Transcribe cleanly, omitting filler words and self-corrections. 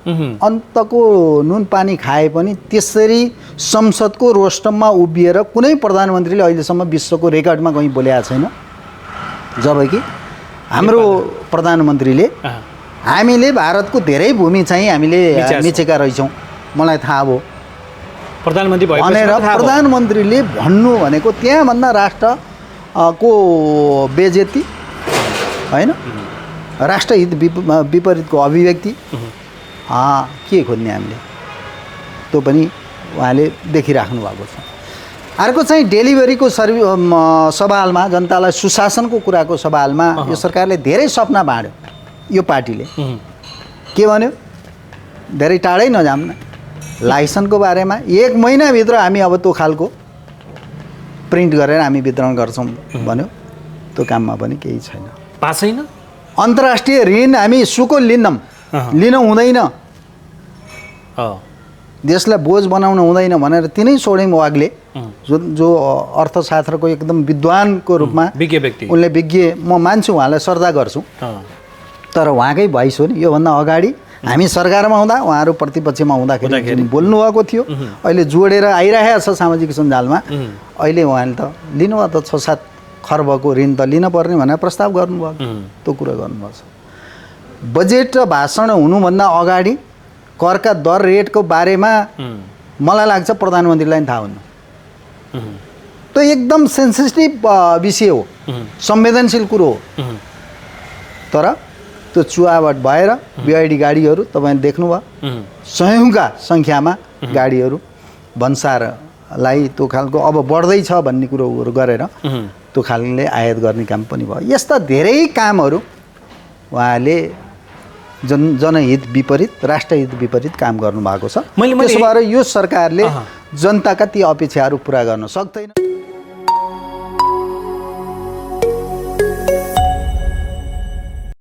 अन्तको नुन पानी खाए पनि त्यसरी संसदको रोस्टममा उभिएर कुनै प्रधानमन्त्रीले अहिलेसम्म विश्वको रेकर्डमा कहीँ बोलेको छैन। जबकि हाम्रो प्रधानमन्त्रीले हामीले भारतको धेरै भूमि चाहिँ हामीले मिचेका रहेछौँ, मलाई थाहा भयो प्रधानमन्त्री भनेर प्रधानमन्त्रीले भन्नु भनेको त्यहाँभन्दा राष्ट्रको बेजेती होइन, राष्ट्रहित विपरीतको अभिव्यक्ति के खोज्ने हामीले, त्यो पनि उहाँले देखिराख्नु भएको छ। अर्को चाहिँ डेलिभरीको सवालमा, जनतालाई सुशासनको कुराको सवालमा यो सरकारले धेरै सपना बाँड्यो। यो पार्टीले के भन्यो, धेरै टाढै नजाम्न, लाइसेन्सको बारेमा 1 महिनाभित्र हामी अब त्यो खालको प्रिन्ट गरेर हामी वितरण गर्छौँ भन्यो। त्यो काममा पनि केही छैन, छैन। अन्तर्राष्ट्रिय ऋण हामी सुको लिन हुँदैन, देशलाई बोझ बनाउन हुँदैन भनेर तिनै सोडेम वागले जो अर्थशास्त्रको एकदम विद्वानको रूपमा विज्ञ व्यक्ति, उनले विज्ञ, म मान्छु, उहाँलाई श्रद्धा गर्छु, तर उहाँकै भोइस हो नि। योभन्दा अगाडि हामी सरकारमा हुँदा उहाँहरू प्रतिपक्षमा हुँदाखेरि बोल्नुभएको थियो। अहिले जोडेर आइरहेको छ सामाजिक सञ्जालमा। अहिले उहाँले त लिनुभयो त 6-7 खर्बको ऋण त लिन पर्ने भनेर प्रस्ताव गर्नुभयो, त्यो कुरा गर्नुभएको छ। बजेट र भाषण हुनुभन्दा अगाडि करका दर रेटको बारेमा मलाई लाग्छ प्रधानमन्त्रीलाई थाहा हुनु। त्यो एकदम सेन्सिटिभ विषय हो, संवेदनशील कुरो हो। तर त्यो चुहावट भएर बिआइडी गाडीहरू तपाईँले देख्नुभयो, सयौँका सङ्ख्यामा गाडीहरू भन्सारलाई त्यो खालको अब बढ्दैछ भन्ने कुरोहरू गरेर त्यो खालले आयात गर्ने काम पनि भयो। यस्ता धेरै कामहरू उहाँले जनहित विपरीत, राष्ट्रहित विपरीत काम गर्नुभएको छ। त्यसो भएर यो सरकारले जनताका ती अपेक्षाहरू पुरा गर्न सक्दैन।